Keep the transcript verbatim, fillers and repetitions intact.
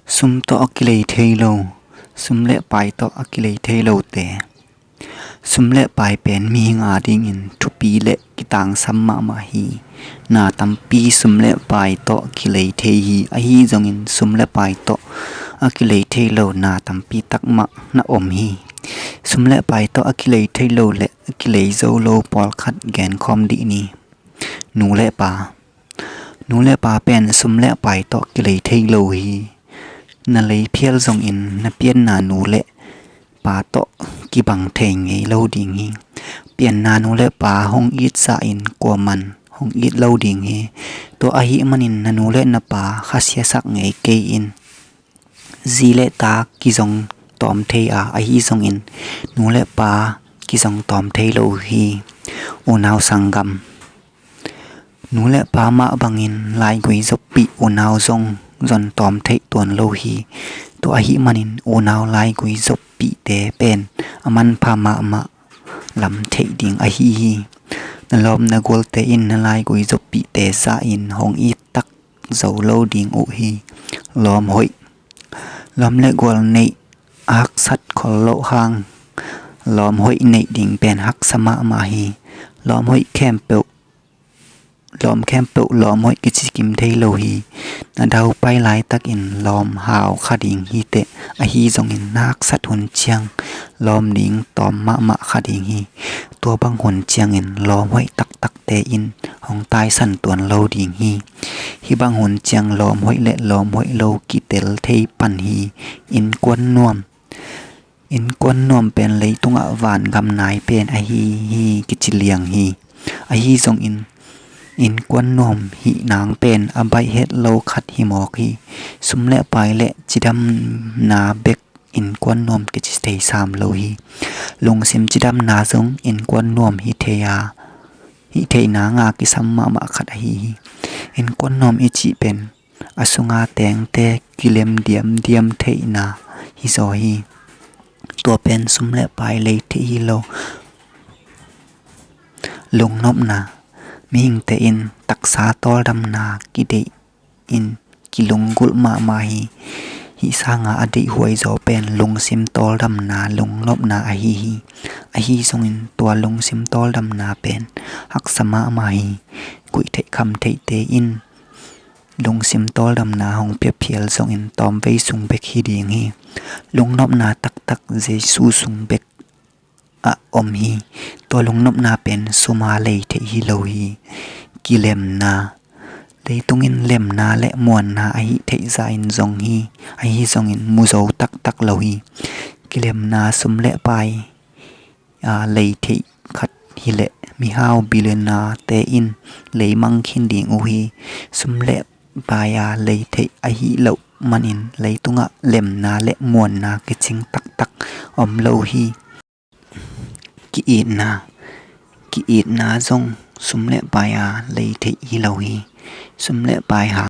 Sum tawh a kilei thei lo, sum le pai tawh a kilei thei lote. Sum le pai pen mihing a dingin thupi le kitangsam mahmah hi. Na tampi sum le pai tawh kilei thei hi. Ahi zongin sum le pai tawh a kilei thei lo na tampi takmah na om hi. Sum le pai tawh a kilei thei lo le a kilei zo lo pawlkhat genkhawm dih ni. Nu le pa. Nu le pa pen sum le pai tawh kilei thei lo hi. Na lei phial zongin na pianna nu le pa tawh kibang thei ngei lo ding hi. Pianna nu le pa hong it sa in kuaman hong it lo ding hi. Tua ahih manin na nu le na pa khasiasak ngei kei in. Zi le ta kizong tawm thei a, ahi zongin nu le pa kizong tawm thei lo hi. Unau sanggam. Nu le pa mah bangin laigui zoppih unau zong zon tawm theih tuan lo hi. Tua ahih manin unau laigui zoppihte pen a manpha mahmah lam theih ding ahi hi. Na lawm na gualte in na laigui zoppihte za in hong it tak zo lo ding uh hi. Lawm hoih. Lawm le gual neih a haksat khol loh hang lawm hoih neih ding pen haksa mahmah hi. Lawm hoih khempeuh, lawm khempeuh lawm hoih kicikim thei lo hi. Na daupai laitakin lawm hau kha ding hi teh, ahi zongin na haksat hun ciang lawm ding tawm mahmah kha ding hi. Tua bang hun ciangin lawm hoih taktakte in hong taisan tuan lo ding hi. Hih bang hun ciang lawm hoih le lawm hoih lo kitel thei pan hi. Innkuan nuam. Innkuan nuam pen leitungah vangam nai pen ahi hi kici liang hi. Ahi zongin innkuan nuam hih nang pen a baih het lo khat hi mawk hi. Sum le pai le cidamna bek innkuan nuam kici thei sam lo hi. Lungsim cidamna zong innkuan nuam hi thei a, hi thei nanga kisam mahmah khat ahi hi. Innkuan nuam i cih pen a sunga tengte kilem diamdiam theihna hi zaw hi. Tua pen sum le pai lei theih hi lo. Lungnopna. Mihingte in taksa tawldamna kideih in kilunggulh mahmah hi. Hih sanga a deihhuai zaw pen lungsim tawldamna, lungnopna ahi hi. Ahi zongin tua lungsim tawldamna pen haksa mahmah hi. Guih theih kham theihte in lungsim tawldamna hong piaphial zongin tawmvei sung bek hi ding hi. Lungnopna taktak Jesu sung bek ah om hi. Tua lungnopna pen suma lei theih hi lo hi. Kilemna. Leitungin lemna le muanna ahi theih zahin zong hi. Ahi zongin muzo taktak lo hi. Kilemna sum le pai a lei theih khat hileh mihau bilena te in leimang khin ding uh hi. Sum le pai a lei theih ahi loh manin leitungah lemna le muanna kicing taktak om lo hi. Ki-itna. Ki-itna zong sum le pai a lei theih hi lo hi. Sum le pai ha